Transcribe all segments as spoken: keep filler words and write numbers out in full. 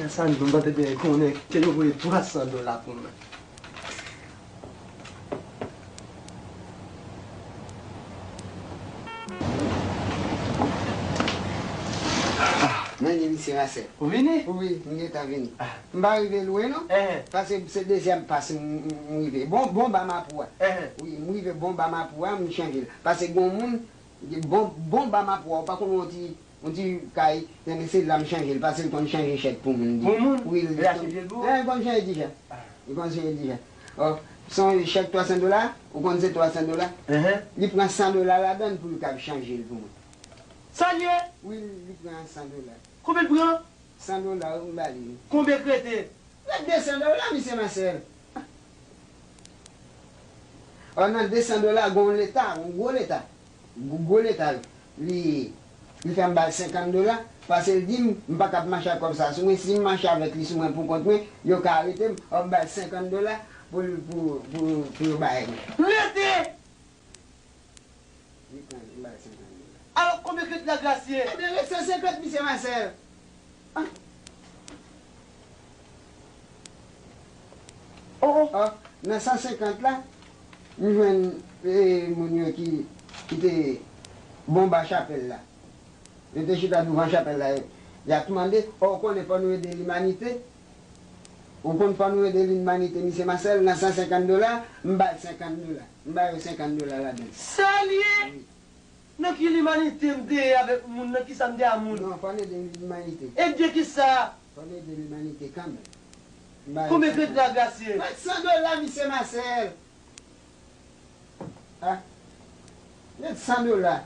Sa nou pa te byen konnen ke yo voye twa san dola pou mwen. Mwen ni misye Masèl. Ou vini? Wi, m gentan vini. M pa rive lwen non. Paske se dezyèm pas m rive. Bon, bon ba mapou a. Wi, m rive bon ba mapou a, m chanje l. Paske gon moun, bon, bon ba mapou a, ou pa konn yon ti, yon ti kay, se la m chanje l. Paske l konn chanje chèk pou moun. Pou moun? Wi, l konn chanje ti chèk. Li konn chanje ti chèk. Ò, se yon chèk twa san dola, ou konn se twa san dola. Li pran san dola ladan l pou l kab chanje l pou mwen. Sa l ye? Wi, li pran san dola. Konbyen l pran? San dola, wi, m ba li. Konbyen k rete? Ret de san dola, misye Masèl. Ò, nan de san dola, gon leta, yon gwo leta. Gwo leta, li, li fè m ba l senkant dola, paske l di m, m pa kab mache ak kòb sa sou mwen, si m mache avèk li sou mwen pou kont mwen, yo ka arete m, ò, m ba l senkant dola pou, pou, pou, pou yo bay mwen. Rete! Li pran, li bay senkant dola. Alò, konbyen k ret la, Grasye? Ebyen, ret san senkant, misye Masèl. Ah. Oh, oh. Ah, nan san senkant la, m jwenn, eh, moun yo ki, ki te bon ba chapèl la. Yo te chita douvan chapèl la, y ap mande, oh, ou konnen fò nou ede limanite? Ou konn fò nou ede limanite, misye Masèl, nan san senkant dola, m ba l senkant dola. M ba yo senkant dola ladan l. Sa l ye? Wi. Nan ki limanite m te ye avèk moun? Nan kisa m te a moun? Non, fò n ede limanite. Ede kisa? Fò n ede limanite kanmenm. M ba yo senkant dola. Konbyen k ret la, Grasye? Ret san dola, misye Masèl. Ah. Ret san dola.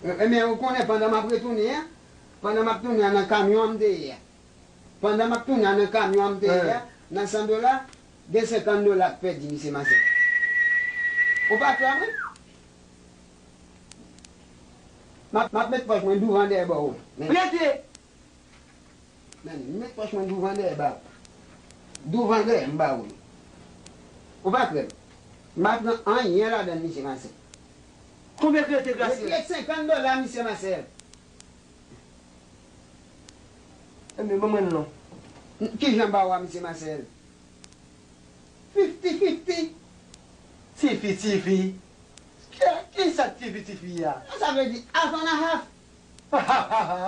E, ebyen, ou konnen pandan m ap retounen an, pandan m ap tounen an nan kamyon an m te ye a. Pandan m ap tounen an nan kamyon an m te ye a, nan san dola, gen senkant dola k pèdi, misye Masèl. Ou pa kwè mwen? M ap, m ap met pòch mwen douvan dèyè ba ou. Men. Rete! Men, m met pòch mwen douvan dèyè ba ou. Douvan dèyè m ba ou li. Ou pa kwè m? M pa pran anyen ladan l, misye Masèl. Konbyen k rete, Grasye? Ret senkant dola, misye Masèl. Ebyen, ban mwen l non. Kijan ba w a, misye Masèl? Fifti fifti. Tifi tifi. Ki, kisa k tifi tifi a? Sa vle di half and a half. Half, half, half.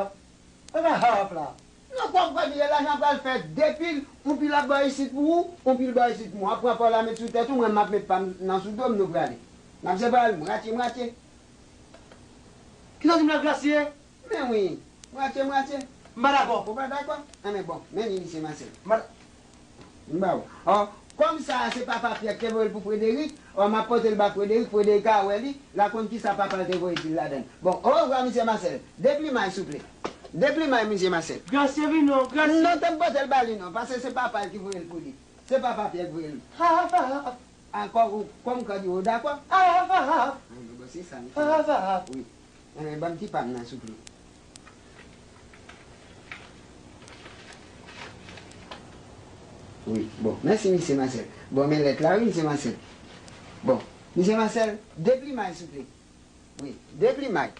Half and a half la. Non, kòb kòb li ye, lajan pral fè de pil, yon pil ap ba isit pou ou, yon pil ba isit pou mwen. W ap pran pa w la met sou tèt ou, mwen m ap met pa m nan sou do m, nou prale. N ap separe l mwatye mwatye. Kisa w di m la, Grasye? Men wi, mwatye mwatye. M pa dakò. Ou pa dakò? Enben bon, men li misye Masèl. M pa, m ba ou. Ò, kòm sa a se papa Pyè k te voye l pou Frederic, ò, m ap pote l ba Frederic, Frederic a wè li, l a konn kisa papa l te voye di l ladan l. Bon, orevwa misye Masèl. De plimay souple. De plimay misye Masèl. Grasye vin non, Grasye. Non, te m pote l ba li non, paske se papa l ki voye l pou li. Se papa Pyè k voye l. Ha, ha, ha, ha. Ankò, ou, kòm kòd yo, ou dakò? Ah, ah, ah. Bon, se sa, misye. Ah, ah, ah. Wi. Enben, ban m ti pa m nan, souple. Wi, bon, mèsi, misye Masèl. Bon, men lèt la, wi, misye Masèl. Bon, misye Masèl, de plimay, souple. Wi, de plimay.